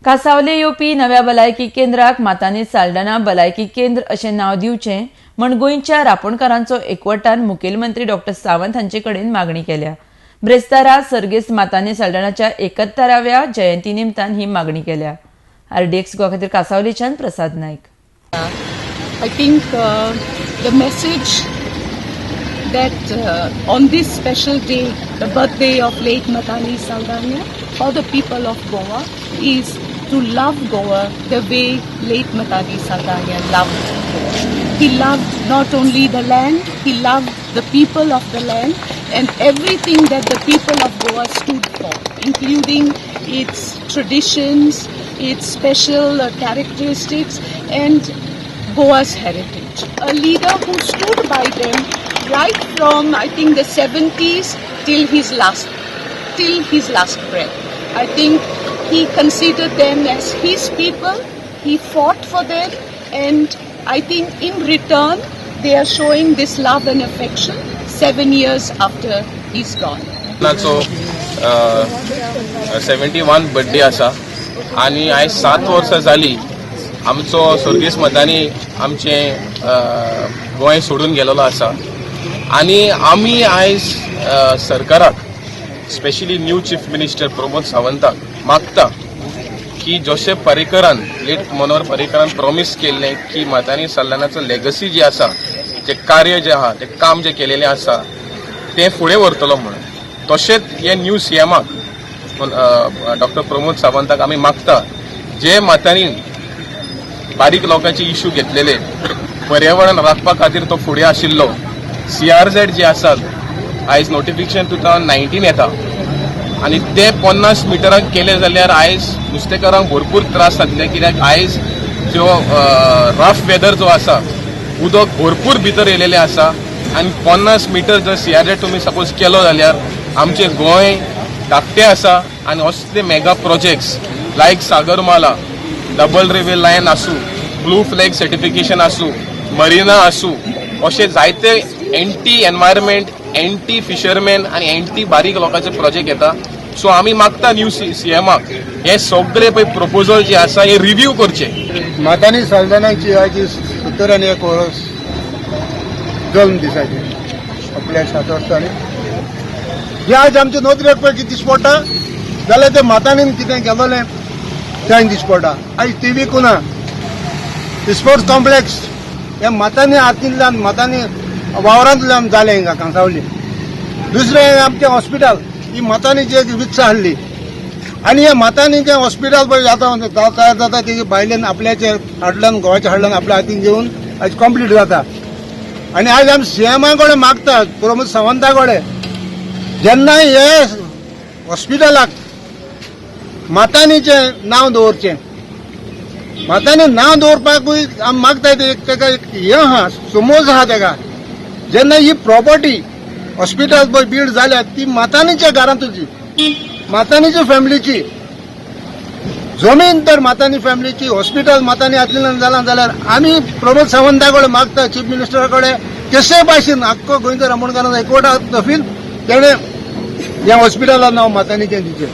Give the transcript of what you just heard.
कासावले येवपी नव्या भलायकी केंद्राक मातानी साल्डाना भलायकी केंद्र अशें नांव दिवचें म्हण गोंयच्या रापोणकारांचो एकवटान मुखेलमंत्री डॉक्टर सावंत हांचे कडेन मागणी केल्या. ब्रेस्तारा सर्गेस्त मातानी साल्डानाच्या 71व्या जयंती निमतान ही मागणी केल्या. आरडीएक्स गोवा खातीर कासावलेच्यान प्रसाद Naik. I think the message that on this special day, the birthday of late Matani Saldanha, for the people of Goa is to love Goa the way late Matani Saldanha loved Goa. He loved not only the land, he loved the people of the land and everything that the people of Goa stood for, including its traditions, its special characteristics, and Goa's heritage. A leader who stood by them right from, I think, the 70s till his last breath. I think he considered them as his people. He fought for them, and I think in return they are showing this love and affection 7 years after he's gone. Nacho 71 birthday आसा आनी आयज 7 वर्सां जाली आमचो सर्गेस्त मतानी आमचें गोंय सोडून गेलेलो आसा. आनी आमी आयज सरकाराक, specially new chief minister Pramod सावंताक मागता की जशें पर्रीकरान, लेट मनोहर पर्रीकरान प्रॉमीस केल्लें की मातानी सल्लानाचो लेगसी जी आसा, जे कार्य जें आहा, तें काम जें केलेलें आसा, तें फुडें व्हरतलो म्हणून, तशेंच हे न्यू सीएमाक डॉक्टर प्रमोद सावंताक आमी मागता, जे मातानी बारीक लोकांचे इशू घेतलेले, पर्यावरण राखपा खातीर तो फुडें आशिल्लो. सीआरझेड जे आसात, आयज नोटिफिकेशन 2019 येता आनी ते 50 मिटराक केले जाल्यार आयज नुस्तेकारांक भरपूर त्रास जातले, कित्याक आयज जो रफ वेदर जो आसा, उदक भरपूर भितर येयलेलें आसा. आनी 50 मिटर जर सीआरझेड तुमी सपोज केलो जाल्यार आमचें गोंय धाकटें आसा आनी असले मेगा प्रोजेक्ट्स लायक सागरमाला, डबल रेल्वे लायन आसूं, ब्लू फ्लॅग सर्टिफिकेशन आसूं, मरिना आसूं, अशे जायते एंटी एनवायरमेंट, एंटी फिशरमॅन आनी एंटी बारीक लोकांचे प्रोजेक्ट येता. सो आमी मागता न्यू सीएमाक, हे सगळे पळय प्रपोजल जे आसा हे रिव्यू करचे. मातानी साल्दानाची आयची 71 वर्स जल्म दिसाचे, आपल्या 7 वर्सांनी हे आज आमचे नदरेक पळय कितें दिस पडटा जाल्यार ते मातानीन कितें केलोलें तें दिस पडटा. आयज टिवी कुना स्पोर्ट्स कॉम्प्लेक्स हे मातानी हातींतल्यान, मातानी वावरांतल्यान जालें हिंगा कांसावली. दुसरें आमचें हॉस्पिटल, ही मातानी जी एक वित्सा हाडली आनी हे मातानी जें हॉस्पिटल पळय जाता तयार जाता, तेजी बायलेन आपल्याचे हाडल्यान, गोवाचे हाडल्यान आपल्या हातीन घेवन आयज कंप्लीट जाता. आनी आयज आमी सीएमा कडेन मागतात, प्रमोद सावंता कडेन, जेन्ना हे हॉस्पिटलाक मातानीचें नांव दवरचें. मातानी नांव दवरपाकूय आमी मागता. ते एक तेका एक हें आहा, समज आहा तेका. जेन्ना ही प्रॉपर्टी हॉस्पिटल पळय बिल्ड जाल्या, ती मातानीच्या घरांतची, मातानीच्या फॅमिलीची जमीन, तर मातानी फॅमिलीची हॉस्पिटल मातानी हातल्यान जालां जाल्यार आमी प्रमोद सावंता कडेन मागता, चीफ मिनिस्टरा कडेन, कशेय भाशेन आख्खो गोंयच्या रामोणकारांक एकवटा दफीन तेणें ह्या हॉस्पिटला नांव मातानीचें दिचें.